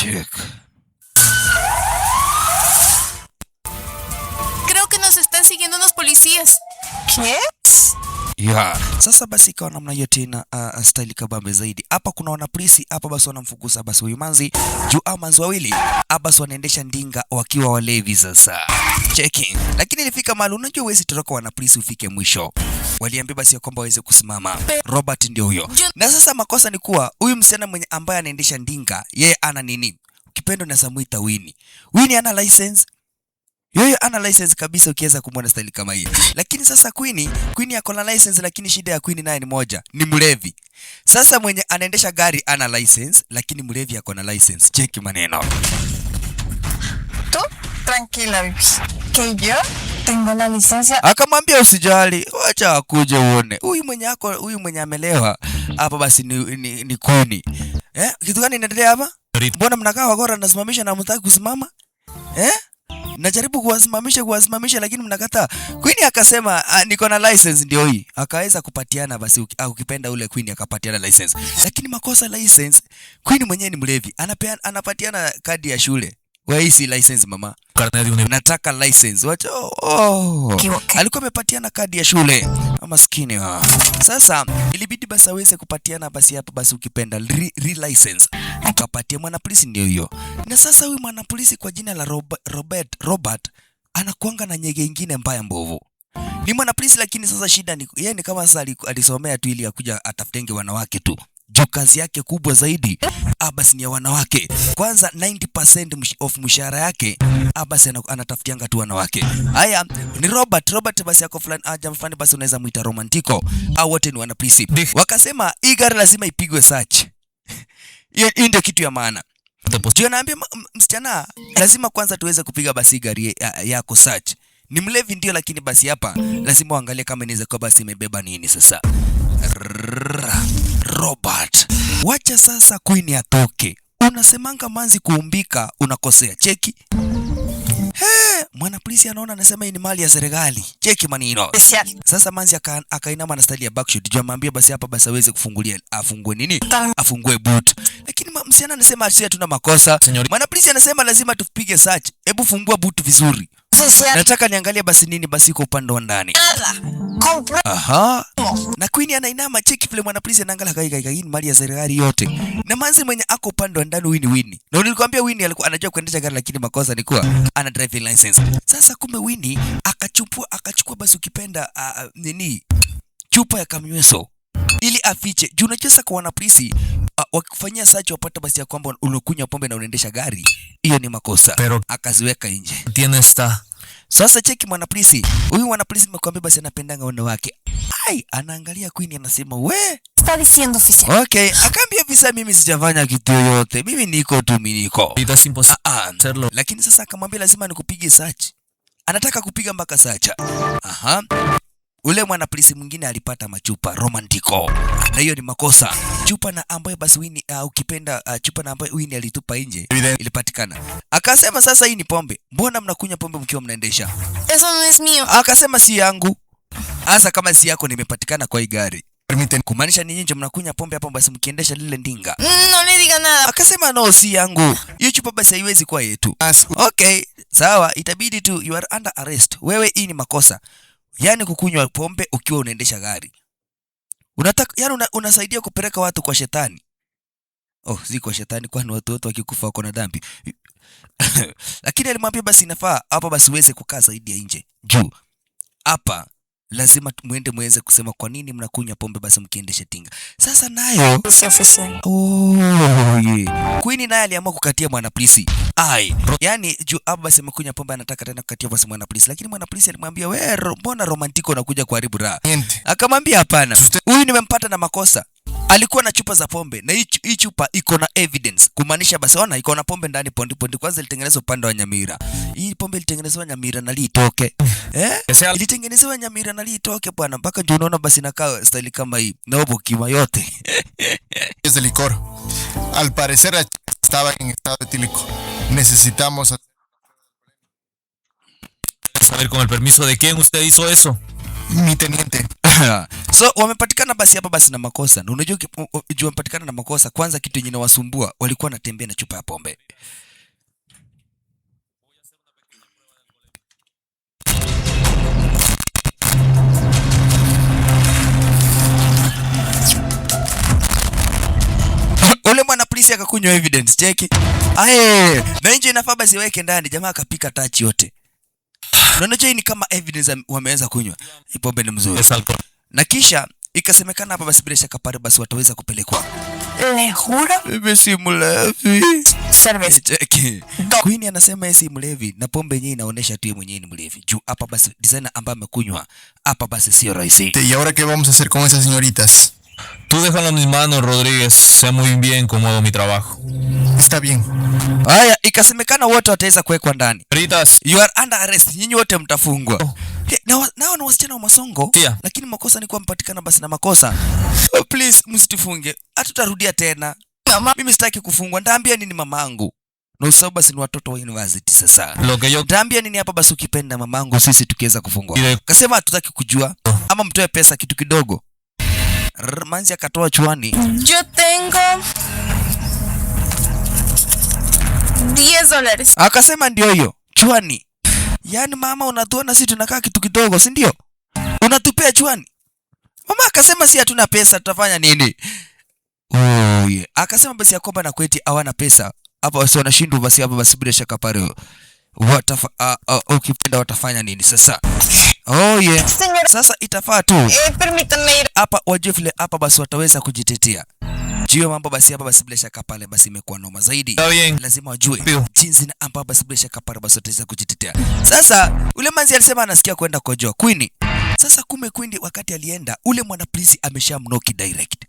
Check. Creo que nos están siguiendo unos policías. ¿Qué? Yeah. Sasa basi ikawa namna hiyo tena, style kabambe zaidi. Hapa kuna wanapolisi hapa basi wanamfukuza basi huyu manzi juu au manzi wawili hapa basi wanaendesha ndinga wakiwa walevi sasa. Checking. Lakini ilifika mahali unajua huwezi toroka wanapolisi ufike mwisho. Waliambia basi ya kwamba waweze kusimama. Robert ndio huyo. Na sasa makosa ni kuwa huyu msichana mwenye ambaye anaendesha ndinga yeye ana nini? Ukipenda unaweza muita Winnie. Winnie ana license. Yeye ana license kabisa ukiweza kumwona style kama hii. Lakini sasa Queen ako na license, lakini shida ya Queen naye ni moja, ni mlevi. Sasa mwenye anaendesha gari ana license, lakini mlevi ako na license. Cheki maneno. Tú, tranquila, baby. Que yo tengo la licencia. Akamwambia usijali, wacha akuje uone. Huyu mwenye ako, huyu mwenye amelewa hapa basi ni Queen. Eh, kitu gani inaendelea hapa? Mbona mnakaa wakora nasimamisha na mtaki kusimama? Eh? Najaribu kuwasimamisha lakini mnakataa. Queen akasema niko na license ndio hii. Akaweza kupatiana basi ukipenda ule Queen akapatiana license. Lakini makosa license, Queen mwenyewe ni mlevi. Anapatiana kadi ya shule. Wewe hii si license mama. Carnet de una Nataka license. Wacha oh. Equivoqué. Alikuwa amepatiana kadi ya shule. Maskini ha. Sasa ilibidi basi aweze kupatiana basi hapa basi ukipenda re license. Akapatia mwanapolisi ndio hiyo. Na sasa huyu mwanapolisi kwa jina la Robert anakuanga na nyege ingine mbaya mbovu. Ni mwanapolisi lakini sasa shida ni yeye ni kama sasa alisomea tu ili akuja atafutenge wanawake tu. Juu kazi yake kubwa zaidi basi ni ya wanawake. Kwanza 90% of mshahara yake basi anatafutianga tu wanawake. Haya ni Robert. Robert basi yako fulani, jamaa fulani basi unaweza muita Romantico au wote ni wanapolisi. Wakasema hii gari lazima ipigwe search. Hiyo ndio kitu ya maana. Juu anaambia msichana lazima kwanza tuweze kupiga basi gari yako search. Ni mlevi ndio, lakini basi hapa lazima uangalie kama inaweza kuwa basi imebeba nini sasa. Robert, wacha sasa Queen atoke. Unasemanga manzi kuumbika, unakosea. Cheki. He, mwana polisi anaona anasema hii ni mali ya serikali. Cheki manino. Especial. Sasa manzi akainama na style ya backshot. Juu amwambia basi hapa basi aweze kufungulia, afungue nini? Afungue boot. Lakini msichana anasema sisi hatuna makosa. Señorita. Mwana polisi anasema lazima tupige search. Hebu fungua boot vizuri. Oficial. Nataka niangalie basi nini basi iko upande wa ndani. Nada. Compro. Aha. Na Queen anainama, cheki vile mwana polisi anaangalia kai kai kai, hii ni mali ya serikali yote. Na manzi mwenye ako upande wa ndani huyu ni Winnie. Na nilikwambia Winnie alikuwa anajua kuendesha gari lakini makosa ni kuwa ana driving license. Sasa kumbe Winnie akachukua basi ukipenda nini chupa ya kamnyweso ili afiche. Juu unajua sasa kwa wanapolisi wakikufanyia search wapata basi ya kwamba unakunywa pombe na unaendesha gari, hiyo ni makosa. Pero Akaziweka nje. tiene esta Sasa cheki mwanapolisi. Huyu mwanapolisi nimekuambia basi anapendanga wanawake. Ai, anaangalia Queen anasema we. Está diciendo oficial. Okay, akaambia visa mimi sijafanya kitu yoyote. Mimi niko tu mimi niko. Vida es imposible hacerlo. Lakini sasa akamwambia lazima nikupige search. Anataka kupiga mpaka search. Aha. Ule mwanapolisi mwingine alipata machupa Romantico. Na hiyo ni makosa. Chupa na ambayo basi Winnie, ukipenda chupa na ambayo Winnie alitupa nje ilipatikana. Akasema sasa hii ni pombe. Mbona mnakunywa pombe mkiwa mnaendesha? Eso no es mío. Akasema si yangu. Hasa kama si yako nimepatikana kwa hii gari. Permiten. Kumaanisha ninyi ndio mnakunywa pombe hapo basi mkiendesha lile ndinga. No le diga nada. Akasema no, si yangu. Hiyo chupa basi haiwezi kuwa yetu. As Okay, sawa, itabidi tu you are under arrest. Wewe hii ni makosa. Yaani kukunywa pombe ukiwa unaendesha gari. Unataka yaani unasaidia kupeleka watu kwa shetani. Oh, si kwa shetani kwani watu wote wakikufa wako na dhambi. Lakini alimwambia basi inafaa hapa basi uweze kukaa zaidi ya nje. Juu hapa lazima muende muweze kusema kwa nini mnakunywa pombe basi mkiendesha tinga. Sasa nayo Policía oficial. Oh, yeah. Queen naye aliamua kukatia mwanapolisi. Ai, yani juu hapa basi amekunywa pombe anataka tena kukatia basi mwanapolisi. Lakini mwanapolisi alimwambia we, mbona Romantiko unakuja kuharibu raha? Niente. Akamwambia hapana. Huyu nimempata na makosa. Alikuwa na chupa za pombe na hii chupa iko na evidence. Kumaanisha basi ona iko na pombe ndani pondi pondi. Kwanza ilitengenezwa upande wa Nyamira. Hii pombe ilitengenezwa Nyamira na liitoke. Ese al- Ilitengenezewa Nyamira na liitoke bwana, mpaka ndio unaona basi inakaa style kama hii. Na upo kima yote. Es de licor. Al parecer la chica estaba en estado etílico. Necesitamos saber con el permiso de quién usted hizo eso. Mi teniente. So wamepatikana basi hapa basi na makosa. Na unajua juu wamepatikana na makosa, kwanza kitu yenye inawasumbua, walikuwa wanatembea na chupa ya pombe. Ule mwana polisi akakunywa evidence, cheki. Aye, na nje inafaa basi weke ndani, jamaa akapika tachi yote. Na unajua hii ni kama evidence wameweza kunywa. Hii pombe ni mzuri. Es alcohol. Na kisha ikasemekana hapa basi bila shaka pale basi wataweza kupelekwa. Le juro. Mimi si mlevi. Cerveza. Cheki. Queen anasema yeye si mlevi na pombe yenyewe inaonesha tu yeye mwenyewe ni mlevi. Juu hapa basi designer ambaye amekunywa hapa basi sio rahisi. ¿Y ahora qué vamos a hacer con esas señoritas? Tú déjalo en mis manos, Rodríguez. Sé muy bien cómo hago mi trabajo. Está bien. Haya, ikasemekana wote wataweza kuwekwa ndani. Señoritas, You are under arrest. Nyinyi wote mtafungwa. Oh. He, nao ni wasichana wa masongo. Tia. Lakini makosa ni kuwa mpatikana basi na makosa. Oh, please msitufunge. Hatutarudia tena. Mama. Mimi sitaki kufungwa. Ndaambia nini mamangu? Na usahau basi ni watoto wa university sasa. Lo que yo Ndaambia nini hapa basi ukipenda mamangu sisi tukiweza kufungwa. Ile- Kasema hatutaki kujua ama mtoe pesa kitu kidogo. Manzi akatoa chuani. Yo tengo $10. Akasema ndio hiyo chwani. Yaani mama, unatuona sisi tunakaa kitu kidogo, si ndio? Unatupea chwani. Mama akasema si hatuna pesa, tutafanya nini? Oh, yeah. Akasema basi ya kwamba na kweti hawana pesa. Hapa wasi wanashindwa basi hapa basi bila shaka pale. Ukipenda watafanya nini sasa? Oh yeah. Señora, Sasa itafaa tu permítame ir. hapa wajue vile hapa basi wataweza kujitetea. Juu ya mambo basi hapa basi bila shaka pale basi imekuwa noma zaidi. Está bien. Lazima wajue Pio. jinsi na ambapo basi bila shaka pale basi wataweza kujitetea. Sasa ule manzi alisema anasikia kwenda kojoa Queen. Sasa kume Queen wakati alienda ule mwana polisi ameshamnoki direct.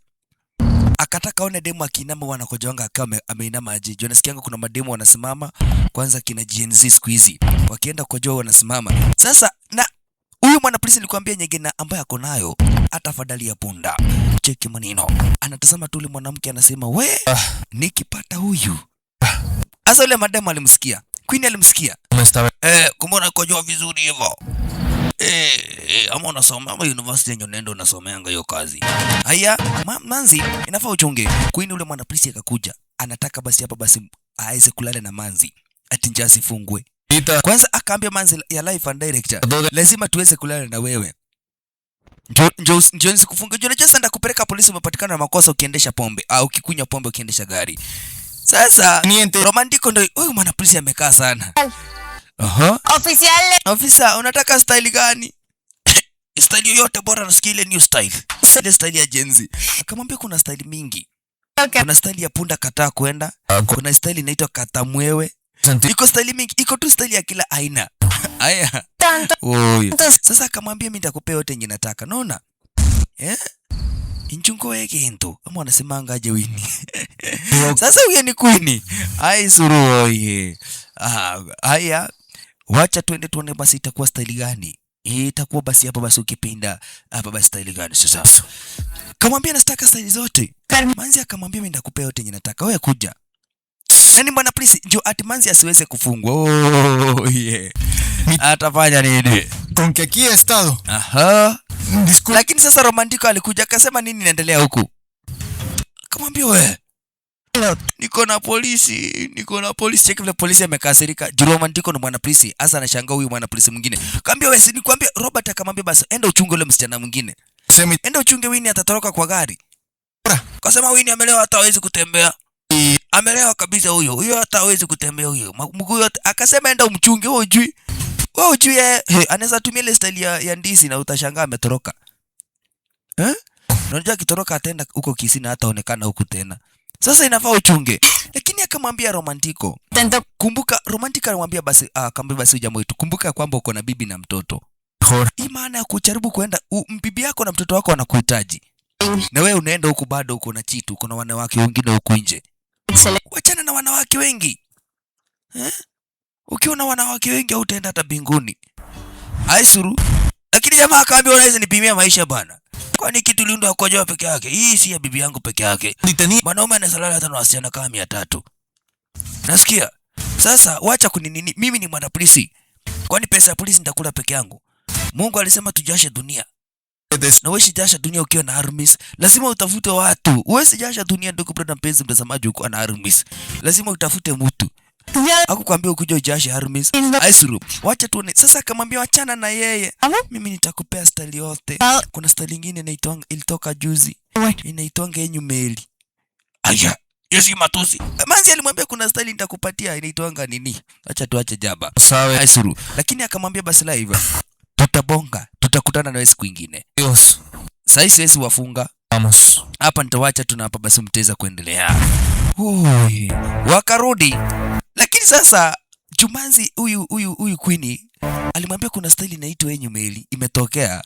Akataka aone demu akiinama wanakojoanga akiwa ameinama aje. Juu nasikianga kuna mademu wanasimama kwanza kina Gen Z siku hizi. Wakienda kojoa wanasimama. Sasa na huyu mwana polisi nilikwambia nyegena ambaye ako nayo hata fadhali ya punda. Cheki maneno. Anatazama tu ule mwanamke anasema we nikipata huyu. Sasa yule mademu alimsikia. Queen alimsikia. Me estaba Kumbe unakojoa vizuri hivyo. Ama unasoma ama university yenye unaenda unasomeanga hiyo kazi. Haya, Manzi inafaa uchunge. Queen ule mwana polisi akakuja. Anataka basi hapa basi aweze kulala na Manzi. Ati njaa asifungwe. Ita. Kwanza akaambia Manzi ya life and director, Dode. lazima tuweze kulala na wewe. Njoo nisikufunge. Njoo unajua sasa ndakupeleka polisi, umepatikana na makosa ukiendesha pombe au ukikunywa pombe ukiendesha gari. Sasa Niente. Romantiko ndio huyu mwana polisi amekaa sana. Aha. Oficial, Ofisa, unataka style gani? Style yoyote bora nasikia ile new style. Ile style ya Gen Z. Akamwambia kuna style mingi. okay. Kuna style ya punda kataa kwenda, kuna style inaitwa katamwewe. Senti- Iko style mingi, iko tu style ya kila aina. Aya. Tanto. Oyo. Sasa akamwambia mimi nitakupea yote yenye nataka. Unaona? Inchungo yake into. Ama wanasemanga aje wini. Sasa huyo ni queen. Ai suru oye. Haya. Wacha twende tuone basi itakuwa style gani. Itakuwa basi hapa basi ukipinda hapa basi style gani sasa. Kamwambia nataka style zote. Manzi akamwambia mimi nitakupea yote yenye nataka. Wewe kuja. Nani bwana please njoo ati Manzi asiweze kufungwa. Oh yeah. Atafanya nini? Con que aquí he estado. Aha. Disculpe. Lakini sasa Romantiko alikuja akasema nini inaendelea huku? Akamwambia we, niko na polisi, niko na polisi. Cheki vile polisi amekasirika. Juu Romantiko ni mwana polisi. Sasa anashangaa huyu mwana polisi mwingine. Akamwambia we, si nikwambia. Robert akamwambia basi enda uchunge ule msichana mwingine. Se me Enda uchunge Winnie atatoroka kwa gari. Bora. Akasema Winnie amelewa hata hawezi kutembea. Amelewa kabisa huyo. Huyo hata hawezi kutembea huyo. Mguu yote. Akasema enda umchunge wewe hujui. Wewe hujui anaweza tumia ile style ya ndizi na utashangaa ametoroka. Unajua akitoroka ataenda huko Kisii na hataonekana huku tena. Sasa inafaa uchunge. Lakini akamwambia Romantiko, Intento. kumbuka Romantiko alimwambia basi, akamwambia basi jamaa wetu, kumbuka kwamba uko na bibi na mtoto. Mejor. Hii maana ya kujaribu kuenda bibi yako na mtoto wako wanakuhitaji. Na wewe unaenda huku bado uko na chitu, uko na wanawake wengine huku nje. Excelente. Wachana na wanawake wengi. Ukiwa na wanawake wengi hautaenda hata mbinguni. Aisuru. Lakini jamaa akaambia unaweza nipimia maisha bwana. Kwani kitu liunda kukojoa peke yake? Hii si ya bibi yangu peke yake. Ni Mwanaume anaweza lala hata na wasichana kama 300. Nasikia? Sasa wacha kuninini, mimi ni mwana polisi. Kwani pesa ya polisi nitakula peke yangu? Mungu alisema tujashe dunia. Na uwezi jasha dunia ukiwa na armies, lazima utafute watu. Uwezi jasha dunia, ndugu brother, mpenzi mtazamaji, ukiwa na armies, lazima utafute mtu akukwambia ukuja ujashe armies. Aisuru, wacha tuone sasa. Akamwambia wachana na yeye, mimi nitakupea style yote. Kuna style ingine inaitwanga, ilitoka juzi, inaitwanga yenyu meli. Aya, hiyo si matusi. Manzi alimwambia kuna style nitakupatia inaitwanga nini? Acha tuache jaba. Sabe Aisuru, lakini akamwambia basi live tutabonga, tutakutana nawe siku ingine. Dios. Sasa siwezi wafunga Vamos. hapa, nitawacha tu na hapa basi mtaweza kuendelea. Ui, wakarudi, lakini sasa Jumanzi huyu Queen alimwambia kuna style inaitwa yenyu meli imetokea.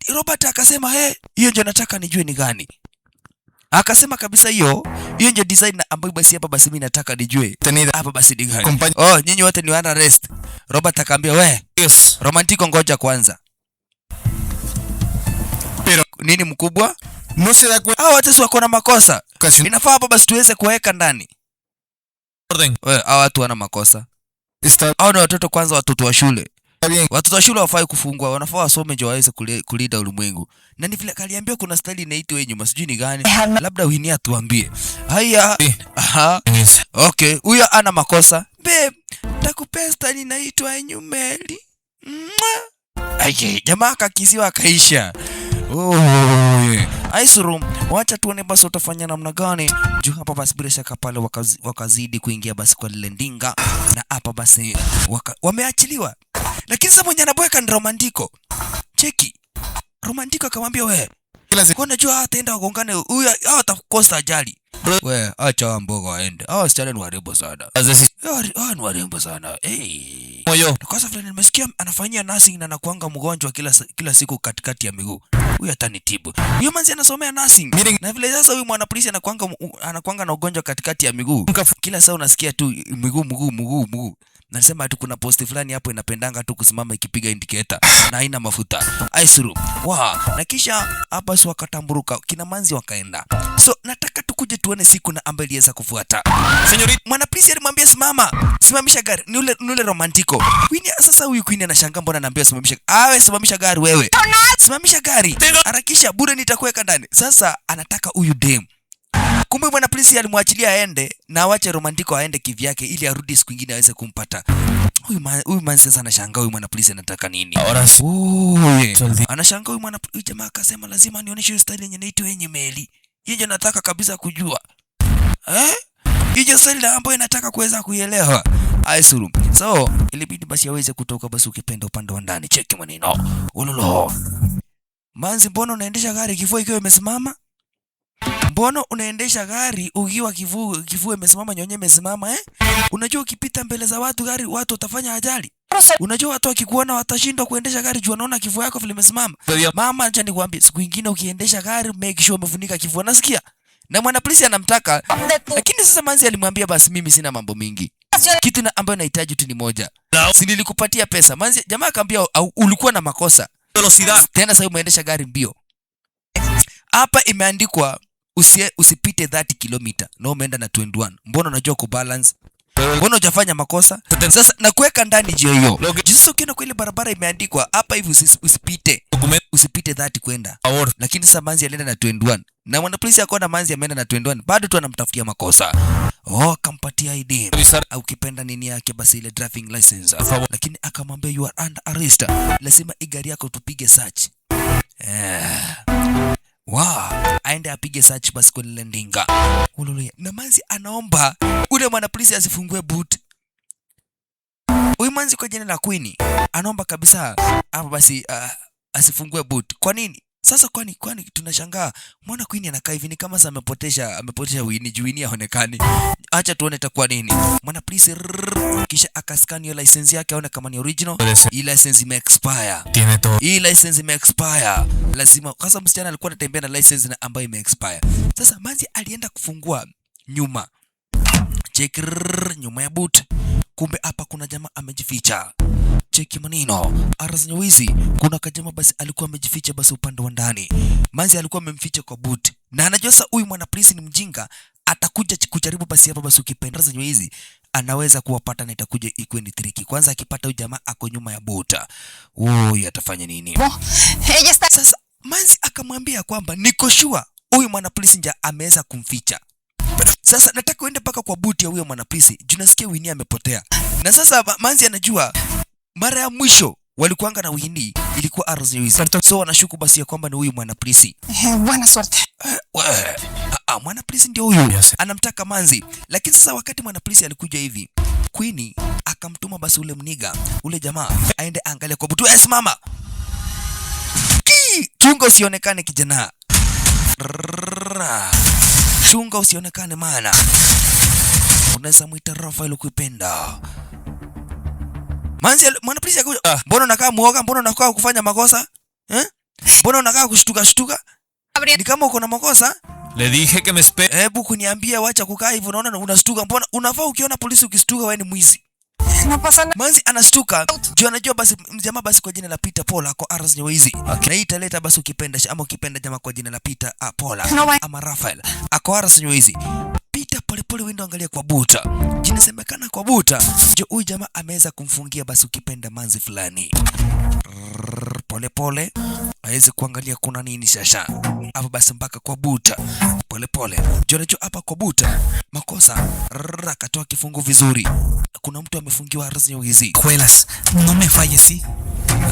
Robert akasema, "He, hiyo ndio nataka nijue ni gani." Akasema kabisa hiyo ndio design ambayo basi hapa basi mimi nataka nijue. Tenida. Hapa basi ni gani? Compañía. Oh, nyinyi wote ni under arrest. Robert akaambia, "We, Dios. Romantico, ngoja kwanza." Pero Nini mkubwa? no se da cuenta Hao watu si wako na makosa. ocasión Inafaa hapa basi tuweze kuweka ndani. Orden. We, hao watu wana makosa. Está Hao ni watoto kwanza, watoto wa shule. bien. Watoto wa shule hawafai kufungwa, wanafaa wasome ndio waweze kulinda ulimwengu. Na ni vile kaliambia kuna style inaitwa nyuma, sijui ni gani. Labda Winnie atuambie. Haya. Si. Aha. Yes. Okay, huyo ana makosa. Babe, takupea style inaitwa nyumeli. Mwah. Aye, jamaa akakiziwa akaisha. Oh, Aisuru, wacha tuone basi utafanya namna gani. Juu hapa basi bila shaka pale wakazidi kuingia basi kwa lile ndinga na hapa basi wameachiliwa. Lakini sasa mwenye anabweka ni Romantiko. Cheki. Romantiko akamwambia, we, Kila kwa unajua ataenda wagongane huyu, hao atakosa ajali. We, acha hawa mboga waende. Hawa wasichana ni warembo sana. Hawa ni warembo sana. Hey. Como yo. Kwanza vile nimesikia anafanyia nursing na anakuanga mgonjwa kila siku katikati ya miguu. Huyu atanitibu. Huyu manzi anasomea nursing. Miren. Na vile sasa huyu mwana polisi anakuanga na ugonjwa katikati ya miguu. Kila saa unasikia tu miguu mguu mguu mguu. Nasema tu kuna posti fulani hapo inapendanga tu kusimama ikipiga indicator na haina mafuta. Aisuru. Wa, na kisha hapa si wakatamburuka kina manzi wakaenda. So nataka tukuje tuone siku na ambayo iliweza kufuata. Señorita. Mwana polisi alimwambia simama, simamisha gari. Ni ule Romantiko. Queen sasa huyu Queen anashangaa mbona anaambiwa simamisha. Awe simamisha gari wewe. Simamisha gari. Harakisha bure nitakuweka ndani. Sasa anataka huyu dem. Kumbe mwana polisi alimwachilia aende na awache Romantiko aende kivyake ili arudi siku nyingine aweze kumpata. Huyu manzi sasa anashangaa huyu mwana polisi anataka nini? Ahora sí. Oye. Soldi. Anashangaa huyu jamaa akasema lazima nionyeshe hiyo style yenye inaitwa yenye meli. Hiyo ndio nataka kabisa kujua. Eh? Hiyo style ambayo nataka kuweza kuielewa. Aisuru. So, ilibidi basi aweze kutoka basi ukipenda upande wa ndani. Cheki maneno. Ulolo. Manzi, mbona unaendesha gari kifua ikiwa imesimama? Mbona unaendesha gari ukiwa kifua imesimama, nyonye imesimama, eh? Unajua ukipita mbele za watu gari watu watafanya ajali. Unajua watu wakikuona watashindwa kuendesha gari juu wanaona kifua yako vile imesimama. Mama, acha nikwambie, siku ingine ukiendesha gari make sure umefunika kifua, nasikia? Na mwana polisi anamtaka, lakini sasa manzi alimwambia basi mimi sina mambo mingi. Kitu na ambayo nahitaji tu ni moja. Si nilikupatia pesa. Manzi jamaa akamwambia ulikuwa na makosa. Velocidad. Tena sasa umeendesha gari mbio. Hapa imeandikwa usipite 30 km na umeenda na 21. Mbona unajua kubalance? Mbona hujafanya makosa? Sasa nakuweka ndani jio hiyo. Sasa ukienda kwa ile barabara imeandikwa hapa hivi usipite. Documento. Usipite 30 kwenda. Favor. Lakini sasa manzi alienda na 21. Na mwana polisi akaona manzi ameenda na 21, bado tu anamtafutia makosa. Oh, akampatia ID. Revisar. Au ukipenda nini yake basi ile driving license. Favor. Lakini akamwambia, "You are under arrest. Lazima hii gari yako tupige search." Wow, aende apige search basi kwa lile ndinga. Ululuya. Na manzi anaomba ule mwana polisi asifungue boot. Huyu manzi kwa jina la Queen anaomba kabisa hapo basi asifungue boot. Kwa nini? Sasa kwani tunashangaa mwana Queen anakaa hivi ni kama sasa amepotesha Winnie juu Winnie haonekani. Acha tuone itakuwa nini. Mwana polisi rrrr, kisha akascan hiyo license yake aone kama ni original. Puede ser. Hii license ime expire. Tiene todo. Hii license ime expire. Lazima kwanza msichana alikuwa anatembea na license na ambayo ime expire. Sasa manzi alienda kufungua nyuma. Check rrrr, nyuma ya boot. Kumbe hapa kuna jamaa amejificha. Cheki manino. Arasnyawizi kuna kajama basi alikuwa amejificha basi upande wa ndani. Manzi alikuwa amemficha kwa boot. Na anajua sasa huyu mwana polisi ni mjinga, atakuja kujaribu basi hapa basi ukipenda zenye hizi Anaweza kuwapata na itakuja ikuwe ni tricky. Kwanza akipata huyu jamaa ako nyuma ya bota, huyu atafanya nini? Ella está. Sasa Manzi akamwambia kwamba niko sure huyu mwanapolisi nja ameweza kumficha. Sasa nataka uende mpaka kwa buti ya huyo mwanapolisi, juu nasikia Winnie amepotea. Na sasa Manzi anajua mara ya mwisho walikuanga na Winnie ilikuwa ardhi. So wanashuku basi ya kwamba ni huyu mwanapolisi. Buena suerte. We, mwanapolisi ndio huyu anamtaka Manzi. Lakini sasa wakati mwanapolisi alikuja hivi, Queen akamtuma basi ule mniga ule jamaa aende angalie kwa butu. Eh, simama! Ki! Chunga usionekane kijana. Rrrra. Chunga usionekane maana unaweza mwita Rafael ukipenda. Manzi mwanapolisi akakuja, "Mbona unakaa muoga? Mbona unakaa kufanya makosa? Eh? Mbona unakaa kushtuka shtuka? Ni kama uko na makosa?" Le dije que me espere. Hebu kuniambia, wacha kukaa hivyo, unaona unastuka. Mbona unafaa ukiona polisi ukistuka wewe ni mwizi. No pasa nada. Manzi anastuka juu anajua basi jamaa basi kwa jina la Peter Paul ako Aras Nyewezi. Na hii italeta basi ukipenda ama ukipenda jamaa kwa jina la Peter Paul No way. ama Rafael ako Aras Nyewezi. Peter polepole wendo angalia kwa buta. Jinasemekana kwa buta. Jo huyu jamaa ameweza kumfungia basi ukipenda manzi fulani. Rrrr, pole pole aweze kuangalia kuna nini sasa hapa basi mpaka kwa buta pole pole. Jo anajua hapa kwa buta makosa. Rrrr, akatoa kifungu vizuri. Kuna mtu amefungiwa ardhi hizi. Escuelas, no me falles, ¿sí?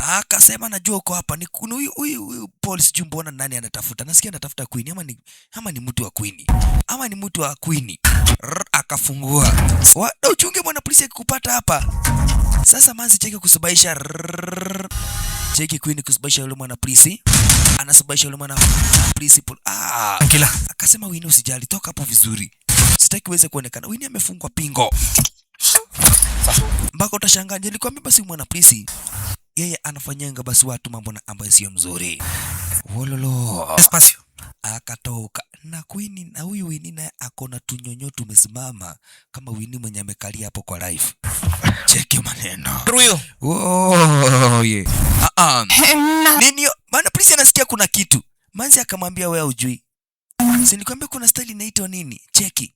Akasema najua uko hapa ni kuna huyu huyu huyu Paul, sijui mbona nani anatafuta. Nasikia anatafuta Queen ama ni mtu wa Queen. Ama ni mtu wa Queen. Rrr, akafungua. Wa, na uchunge mwana polisi akikupata hapa. Sasa Manzi cheki kusubaisha. Rrrr. Cheki Queen kusubaisha yule mwana polisi. Anasubaisha yule mwana polisi. Ah. Tranquila. Akasema Winnie usijali, toka hapo vizuri. Sitaki uweze kuonekana. Winnie amefungwa pingo. Mpaka utashangaa, nilikwambia basi mwana polisi yeye anafanyanga basi watu mambo na ambayo sio mzuri. Wololo. Despacio. Akatoka na Queen, na huyu Winnie naye akona tunyonyo tumesimama kama Winnie mwenye amekalia hapo kwa life. Cheki maneno. Ruido. Oh, yeah. Ah, ah. Nada. Nini? Maana polisi anasikia kuna kitu. Manzi akamwambia wewe hujui. Si nilikwambia kuna style inaitwa nini? Cheki.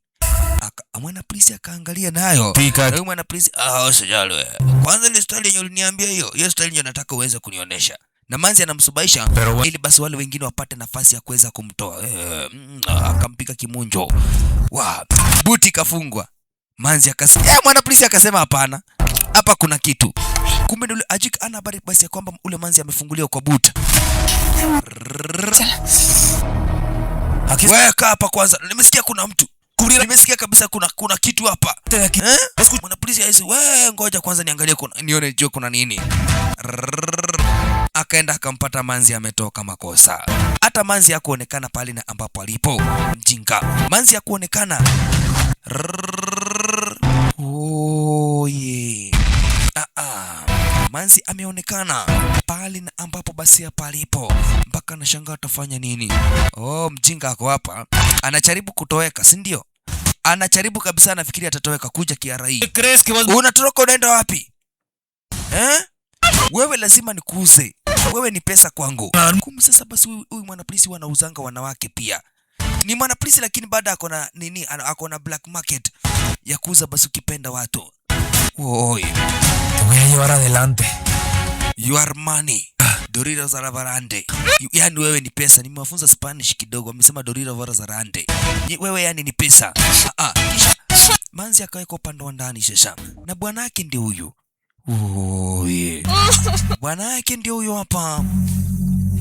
Mwana polisi akaangalia nayo. Pika. Na huyu mwana polisi, usijali wewe. Kwanza ile style yenye uliniambia hiyo, hiyo style yenye nataka uweze kunionyesha. Na Manzi anamsubaisha ili basi wale wengine wapate nafasi ya kuweza kumtoa. Akampika kimunjo. Wa, buti kafungwa. Manzi akasema, mwana polisi akasema hapana. Hapa kuna kitu. Kumbe ndio Ajik ana habari basi ya kwamba ule Manzi amefunguliwa kwa buta. Weka hapa kwanza. Nimesikia kuna mtu. Nimesikia kabisa kuna kitu hapa. Eh? Mwana polisi aisi, we ngoja kwanza niangalie kuna nione jua kuna nini. Rrrr. Akaenda akampata Manzi ametoka makosa. Hata Manzi hakuonekana pale na ambapo alipo. Mjinga. Manzi hakuonekana. Rrrr. Oh yeah. Ah ah. Manzi ameonekana pale na ambapo basi hapa alipo, mpaka anashangaa atafanya nini. Oh, mjinga ako hapa, anajaribu kutoweka, si ndio? Anajaribu kabisa, anafikiri atatoweka kuja kiarai. ¿Crees que vas Unatoroka unaenda wapi eh? Wewe lazima nikuuze, wewe ni pesa kwangu. Kumbe sasa basi huyu mwanapolisi wanauzanga wanawake pia. Ni mwanapolisi lakini bado ako na nini, ako na black market ya kuuza basi ukipenda watu. Oi. Te voy a llevar adelante. You are money. Dorito za Lavarande. Yaani wewe ni pesa. Nimewafunza Spanish kidogo. Wamesema Dorito vora za rande. Wewe yani ni pesa. Ah, ah. Kisha Manzi akaweka upande wa ndani sasa. Na bwana yake ndio huyu. Oye. Bwana yake ndio huyo hapa.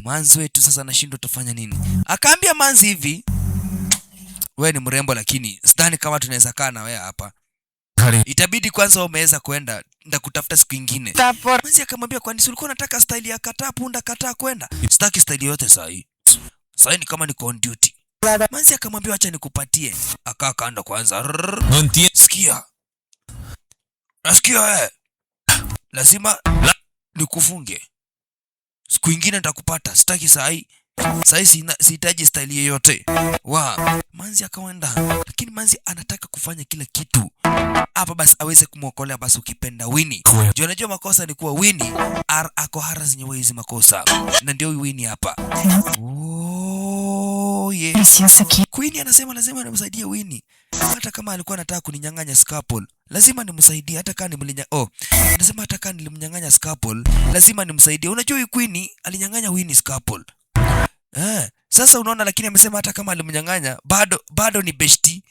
Manzi wetu sasa anashindwa tafanya nini? Akaambia Manzi hivi, wewe ni mrembo lakini sidhani kama tunaweza kaa na wewe hapa. Itabidi kwanza umeweza kwenda, ndakutafuta siku ingine. Manzi akamwambia kwani si ulikuwa unataka style ya kataa punda kataa kwenda? Sitaki style yote sahi. Sahi ni kama niko on duty. Manzi akamwambia acha nikupatie. Akaa kando kwanza. Rrrr. No entiendo. Sikia. Nasikia eh. Lazima nikufunge. Siku ingine nitakupata. Sitaki sahi. Sahi sihitaji style yoyote. Wa, Manzi akaenda. Lakini Manzi anataka kufanya kila kitu. Hapa basi aweze kumwokolea basi ukipenda Winnie. Juu anajua makosa ni kuwa Winnie ako hara zenyewe hizi makosa. Na ndio huyu Winnie hapa. Oh, yeah. Preciosa aquí. Queen anasema lazima nimsaidie Winnie. Hata kama alikuwa anataka kuninyang'anya scalpel, lazima nimsaidie hata kama nimlinya oh. Anasema hata kama nilimnyang'anya scalpel, lazima nimsaidie. Unajua huyu Queen alinyang'anya Winnie scalpel. Eh, sasa unaona, lakini amesema hata kama alimnyang'anya bado bado ni beshti.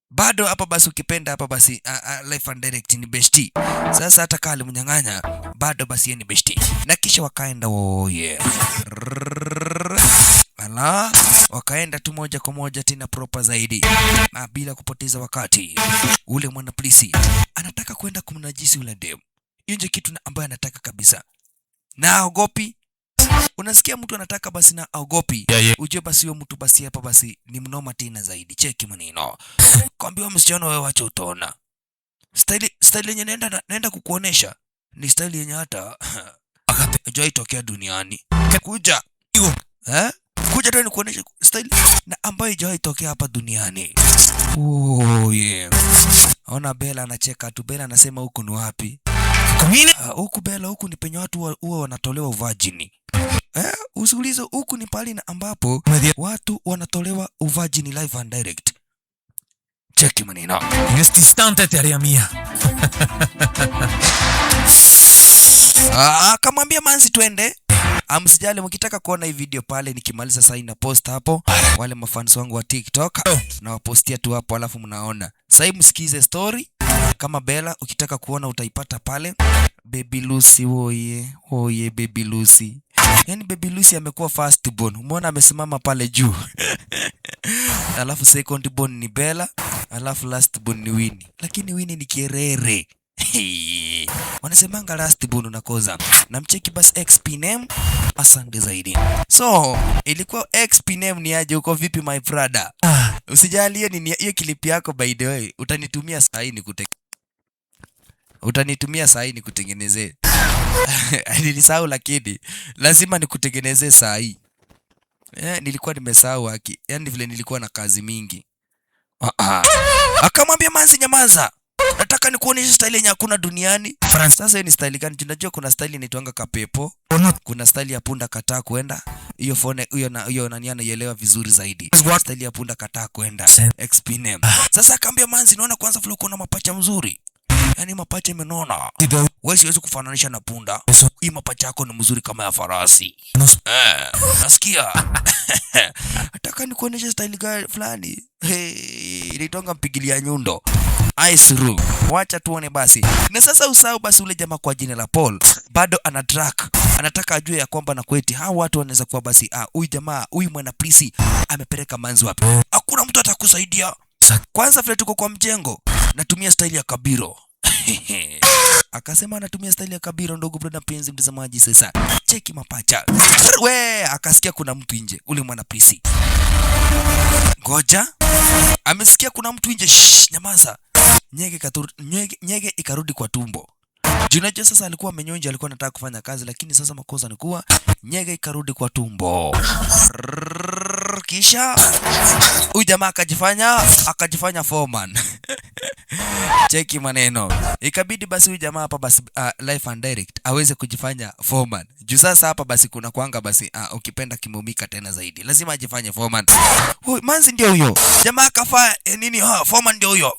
Bado hapa basi ukipenda hapa basi life and direct ni beshti. Sasa hata kama alimnyang'anya bado basi yeye ni beshti. Na kisha wakaenda, oh yeah. Ala, wakaenda tu moja kwa moja tena proper zaidi na bila kupoteza wakati. Ule mwana polisi anataka kwenda kumnajisi ule dem. Hiyo ndio kitu ambayo anataka kabisa, na aogopi. Unasikia mtu anataka basi na aogopi, ujue basi huyo mtu basi hapa basi ni mnoma tena zaidi. Cheki maneno, kwambiwa msichana, wewe wacha utaona style yenye naenda kukuonesha ni style yenye hata haijawahi tokea duniani. Kuja eh? Kuja tu nikuoneshe style na ambayo haijawahi tokea hapa duniani. Oh yeah. Ona Bella anacheka tu. Bella anasema huku ni wapi? Ah, huku Bella, huku ni penye watu huwa wanatolewa uvirgin. Eh, usiulize huku ni pahali na ambapo watu wanatolewa uvirgin live and direct. Cheki maneno. En este instante te haría mía. Ah, akamwambia manzi twende. Msijali, mkitaka kuona hii video pale nikimaliza sasa na post hapo, wale mafans wangu wa TikTok na wapostia tu hapo, alafu mnaona. Sasa msikize story kama Bella, ukitaka kuona utaipata pale. Baby Lucy oye, oye Baby Lucy. Yaani Baby Lucy amekuwa first born. Umeona amesimama pale juu. Alafu second born ni Bella, alafu last born ni Winnie. Lakini Winnie ni kierere. Wanasemanga last born unakoza. Na mcheki basi XP name, asante zaidi. So, ilikuwa XP name ni aje, uko vipi my brother? Usijali, hiyo ni hiyo clip yako, by the way. Utanitumia saa hii nikutengenezee. Nilisahau lakini lazima nikutengenezee saa hii. Eh, nilikuwa nimesahau haki. Yaani vile nilikuwa na kazi mingi. Ah, ah. Akamwambia manzi, nyamaza. Nataka nikuonyeshe style yenye hakuna duniani. Sasa hiyo ni style gani? Tunajua kuna style inaitwanga kapepo. Kuna style ya punda kataa kwenda. Hiyo phone hiyo na hiyo nani anaielewa vizuri zaidi. Style ya punda kataa kwenda. XP name. Sasa akaambia manzi, naona kwanza vile uko na mapacha mzuri. Yaani mapacha imenona. Wewe siwezi kufananisha na punda. Hii mapacha yako ni mzuri kama ya farasi. Eh, nasikia. Nataka nikuonyeshe style gani fulani. Hey, inaitwanga mpigilia nyundo. Ice room. Wacha tuone basi. Na sasa usahau basi ule jamaa kwa jina la Paul bado ana track. Anataka ajue ya kwamba na kweti hao watu wanaweza kuwa basi huyu jamaa huyu mwana polisi amepeleka manzi wapi. Hakuna mtu atakusaidia. Kwanza vile tuko kwa mjengo, natumia style ya Kabiro. Akasema anatumia style ya Kabiro, ndugu brother mpenzi mtazamaji. Sasa cheki mapacha. We, akasikia kuna mtu nje, ule mwana polisi. Ngoja. Amesikia kuna mtu nje. Shh, nyamaza. Nyege ikarudi kwa tumbo. Juu unajua sasa alikuwa amenyonja, alikuwa anataka kufanya kazi, lakini sasa makosa ni kuwa nyege ikarudi kwa tumbo. Rrrr, kisha huyu jamaa akajifanya foreman. Cheki maneno. Ikabidi basi huyu jamaa hapa basi life and direct aweze kujifanya foreman. Juu sasa hapa basi kuna kwanga basi ukipenda kimumika tena zaidi. Lazima ajifanye foreman. Huyu manzi ndio huyo. Jamaa akafaa nini? Ha, foreman ndio huyo.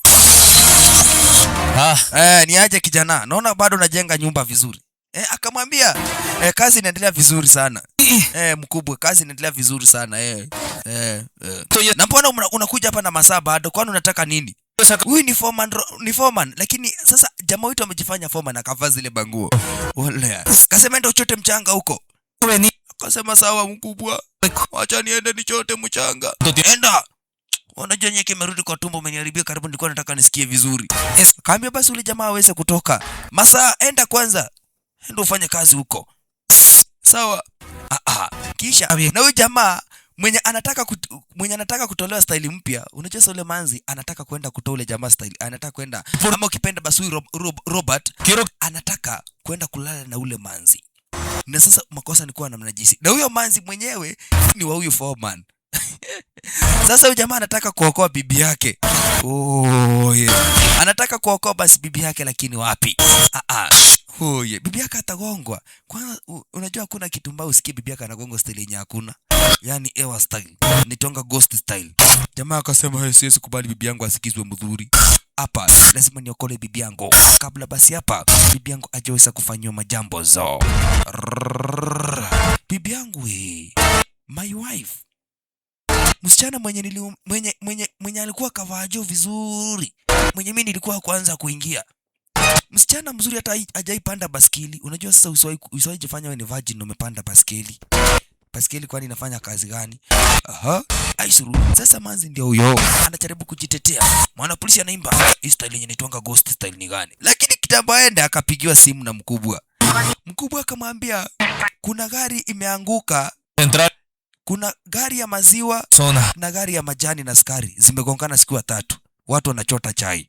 Eh, ni aje kijana? Naona bado unajenga nyumba vizuri. Eh, akamwambia kazi inaendelea vizuri sana. Eh, mkubwa, kazi inaendelea vizuri sana. Eh. Na mbona unakuja hapa na masaa bado? Kwani unataka nini? Huyu ni foreman, ni foreman, lakini sasa jamaa wetu amejifanya foreman akavaa zile banguo. Wala. Kasema enda uchote mchanga huko. Akasema sawa mkubwa. Wacha niende nichote mchanga. Enda. Unajua nyeke imerudi kwa tumbo, umeniharibia karibu, nilikuwa nataka nisikie vizuri. Kaambia basi ule jamaa aweze kutoka. Masaa enda kwanza. Enda ufanye kazi huko. Sawa. Ah, ah. Kisha na huyu jamaa mwenye anataka kutolewa style mpya, unajua sasa ule manzi anataka kwenda kutoa ule jamaa style, anataka kwenda ama ukipenda basi huyu Robert anataka kwenda kulala na ule manzi. Na sasa makosa ni kuwa namnajisi. Na huyo manzi mwenyewe ni wa huyu foreman. Sasa huyu jamaa anataka kuokoa bibi yake. Oh, yeah. Anataka kuokoa basi bibi yake, lakini wapi? Ah, ah. Oh, yeah. Bibi yake atagongwa. Kwanza unajua hakuna kitu mbaya usikie bibi yake anagongwa style yenye hakuna. Yaani ewa style. Nitonga ghost style. Jamaa akasema, "Hey, siwezi kubali bibi yangu asikizwe mdhuri. Hapa lazima niokole bibi yangu kabla basi hapa bibi yangu ajaweza kufanyiwa majambo zo. Rrrr. Bibi yangu eh. My wife, msichana mwenye, nili, mwenye, mwenye, mwenye alikuwa kavaajo vizuri, mwenye mimi nilikuwa kwanza kuingia, msichana mzuri, hata hajaipanda baskeli. Unajua sasa usiwahi jifanya wewe ni virgin na umepanda baskeli. Baskeli kwani inafanya kazi gani? Aha, aisuru. Sasa manzi ndio huyo anajaribu kujitetea. Mwana polisi anaimba hii style yenye inaitwanga ghost style ni gani? Lakini kitambo aende akapigiwa simu na mkubwa. Mkubwa akamwambia kuna gari imeanguka, Central kuna gari ya maziwa zona. Na gari ya majani na sukari zimegongana siku ya tatu, watu wanachota chai.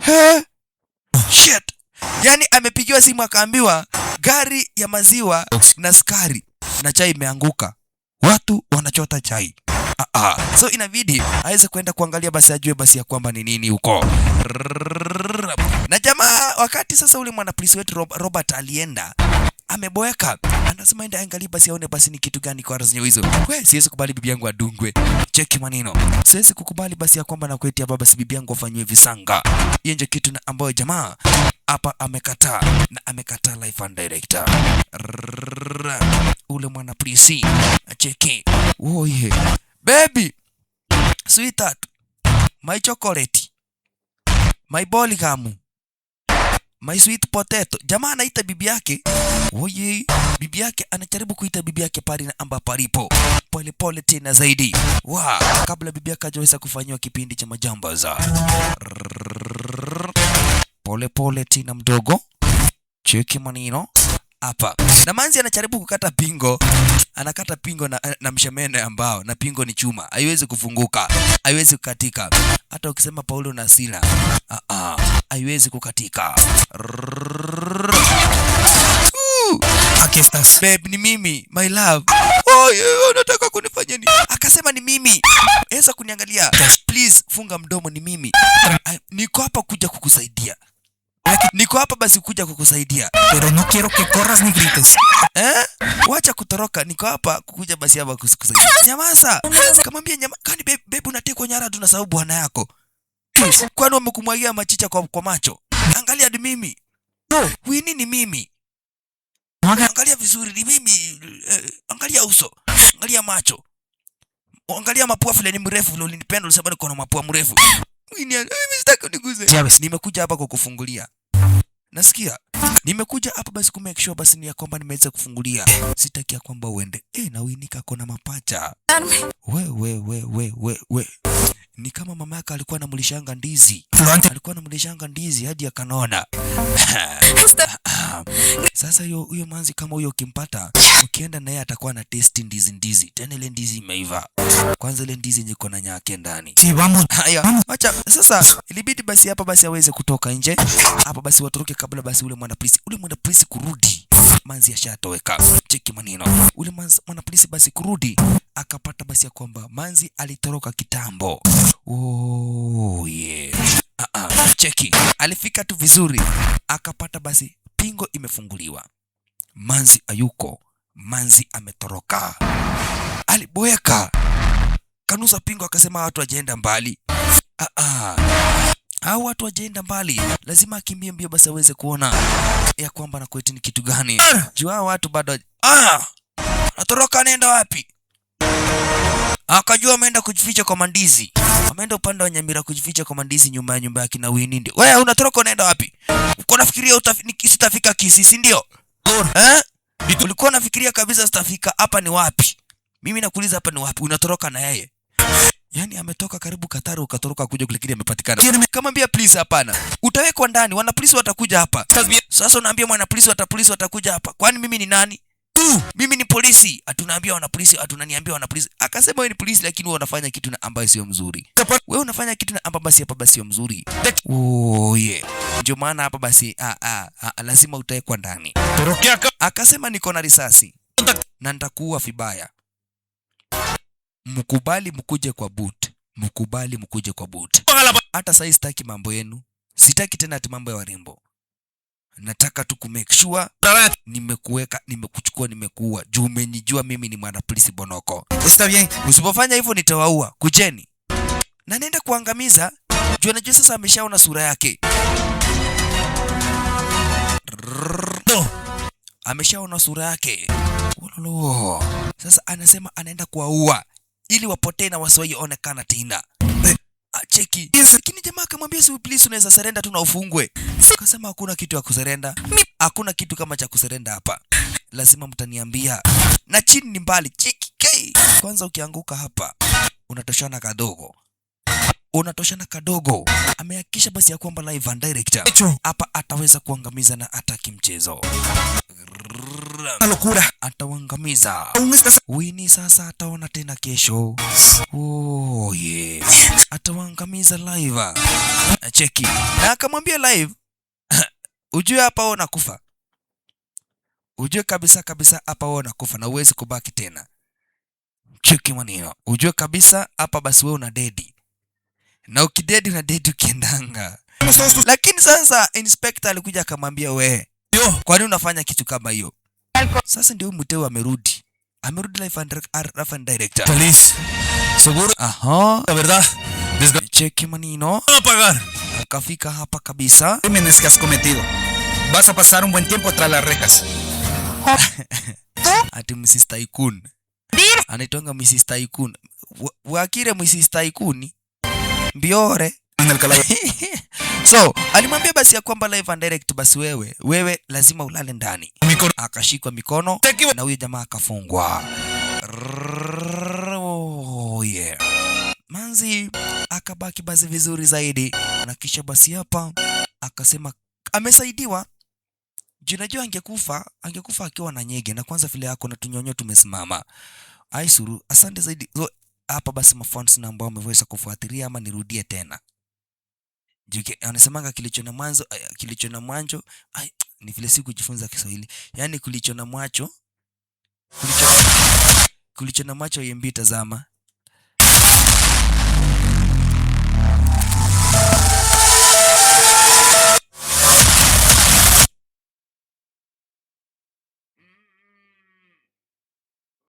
He? Shit! Yani amepigiwa simu akaambiwa gari ya maziwa na sukari na chai imeanguka, watu wanachota chai. Ah, ah. So inabidi aweze kwenda kuangalia basi ajue basi ya kwamba ni nini huko. Na jamaa, wakati sasa ule mwanapolisi wetu Robert alienda ameboeka, anasema enda angalie basi aone basi ni kitu gani kwa zenyewe hizo. We, siwezi kubali bibi yangu adungwe. Cheki maneno, siwezi kukubali basi ya kwamba nakuetia baba si bibi yangu afanyiwe visanga. Hiyo ndio kitu na ambayo jamaa hapa amekataa na amekataa live and direct. Rrrr. Ule mwana polisi cheki, oye baby, sweetheart, my chocolate, my bubblegum, my sweet potato. Jamaa anaita bibi yake. Oye, bibi yake anajaribu kuita bibi yake pale na amba palipo pole pole tena zaidi wa kabla bibi yake hajaweza kufanyiwa kipindi cha majambaza. Pole pole tena mdogo, cheki manino hapa. Na manzi anajaribu kukata pingo, anakata pingo na mshemene ambao na pingo ni chuma, haiwezi kufunguka, haiwezi kukatika. Hata ukisema Paulo na Sila, ah ah, haiwezi kukatika. Rrrr. Aquí estás. Babe, ni mimi, my love. Oh, yeah, unataka kunifanya nini? Akasema ni mimi. Eza kuniangalia. Please funga mdomo, ni mimi. Niko hapa kuja kukusaidia. Niko hapa basi kuja kukusaidia. Pero no quiero que corras ni grites. Eh? Wacha kutoroka, niko hapa kukuja basi hapa kukusaidia. Nyamaza. Kamwambia nyama, kani babe, babe unatekwa nyara tu na sababu bwana yako. Kwani wamekumwagia machicha kwa macho? Angalia ni mimi. Wini ni mimi. No hagas Angalia vizuri ni mimi. Angalia uso. Angalia macho. Angalia mapua vile ni mrefu vile ulinipenda ulisema niko na mapua mrefu. Wini, mimi sitaki uniguze. Llaves. Nimekuja hapa kwa kufungulia. Nasikia. Nimekuja hapa basi ku make sure basi ni ya kwamba nimeweza kufungulia. Sitaki ya kwamba uende. Na Wini kako na mapacha. We we we we we we. Ni kama mama yake alikuwa anamlishanga ndizi. Lo antes. Alikuwa anamlishanga ndizi hadi akanona. Sasa huyo manzi kama huyo ukimpata, ukienda naye atakuwa na taste ndizi ndizi. Tena ile ndizi imeiva. Kwanza ile ndizi yenye iko na nyake ndani. Sí, vamos. Haya, wacha sasa, ilibidi basi hapa basi aweze kutoka nje hapa basi watoroke kabla basi ule mwana polisi kurudi, manzi ashatoweka. Cheki maneno, ule mwana polisi basi kurudi akapata basi ya kwamba manzi alitoroka kitambo. Oh, yeah. Ah, ah. Cheki, alifika tu vizuri akapata basi pingo imefunguliwa, manzi ayuko, manzi ametoroka, aliboeka kanusa pingo akasema watu wajaenda mbali. Ah, ah. Hao watu wajaenda mbali, lazima akimbie mbio basi aweze kuona ya kwamba na kwetu ni kitu gani. Juu hao watu bado natoroka, anaenda wapi? Akajua ameenda kujificha kwa mandizi, ameenda upande wa Nyamira kujificha kwa mandizi nyuma ya nyumba ya kina Winnie. Ndio wewe unatoroka, unaenda wapi? Uko nafikiria sitafika Kisii, si ndio? Eh? Ulikuwa unafikiria kabisa sitafika hapa. Ni wapi? Mimi nakuuliza hapa ni wapi? Unatoroka na yeye. Yaani ametoka karibu Katari ukatoroka kuja kule, lakini amepatikana. Kamwambia please, hapana. Utawekwa ndani, wana polisi watakuja hapa. Sasa unaambia mwana polisi polisi watakuja hapa. Kwani mimi ni nani? Mimi ni polisi. Atunaambia wana polisi, atunaniambia wana polisi. Akasema wewe ni polisi lakini wewe unafanya kitu na ambayo sio mzuri. Wewe unafanya kitu na ambayo basi hapa basi sio mzuri. Oh yeah. Ndio maana hapa basi lazima utawekwa ndani. Pero qué acá. Akasema niko na risasi na nitakuua vibaya. Mkubali mkuje kwa boot, mkubali mkuje kwa boot. Hata sahii sitaki mambo yenu, sitaki tena ati mambo ya warembo. Nataka tu kumake sure nimekuweka, nimekuchukua, nimekuua juu umenijua mimi ni mwanapolisi Bonoko. Está bien. Usipofanya hivyo nitawaua. Kujeni na nenda kuangamiza juu anajua sasa ameshaona sura yake. No. Ameshaona sura yake. Wololo. Sasa anasema anaenda kuwaua ili wapotee na wasiwahi onekana tena. Cheki. Lakini jamaa akamwambia, si please unaweza surrender tu na ufungwe. Akasema hakuna kitu ya kusurrender. Hakuna kitu kama cha kusurrender hapa. Lazima mtaniambia. Na chini ni mbali. Chiki kei. Kwanza ukianguka hapa unatoshana kadogo. Unatoshana kadogo. Amehakikisha basi ya kwamba live and direct hapa ataweza kuangamiza na ataki mchezo. Una locura. Atawangamiza. Aún estás. Wini sasa ataona tena kesho. Oh, yeah. Atawangamiza live. Cheki. Na akamwambia live, ujue hapa wewe unakufa. Ujue kabisa kabisa hapa wewe unakufa na uwezi kubaki tena. Cheki maneno. Ujue kabisa hapa basi wewe una dedi. Na ukidedi una dedi ukiendanga. Todos tus. Lakini sasa inspector alikuja akamwambia, we, Yo. kwani unafanya kitu kama hiyo? Sasa ndio huyu mteu amerudi. Amerudi live and direct. Feliz. Seguro. La verdad. Desgraciado. Cheki manino. A pagar. Akafika hapa kabisa. Crímenes que has cometido. Vas a pasar un buen tiempo tras las rejas. Ati Mrs. Tycoon. Anaitwanga Mrs. Tycoon. Wakire Mrs. Tycoon. Mbiore. En el calabozo. So, alimwambia basi ya kwamba live and direct basi wewe lazima ulale ndani. Mikono. Akashikwa mikono na huyo jamaa akafungwa. Oh, yeah. Manzi akabaki basi vizuri zaidi, na kisha basi hapa akasema amesaidiwa juu najua angekufa akiwa na nyege, na kwanza vile yako na tunyonyo tumesimama. Aisuru, asante zaidi. So, hapa basi mafans na ambao wameweza kufuatilia ama nirudie tena. Juu anasemanga kilicho na mwanzo, kilicho na mwanzo, ai, ni vile si kujifunza Kiswahili. Yaani kulicho na mwacho, kulicho na macho yembi tazama.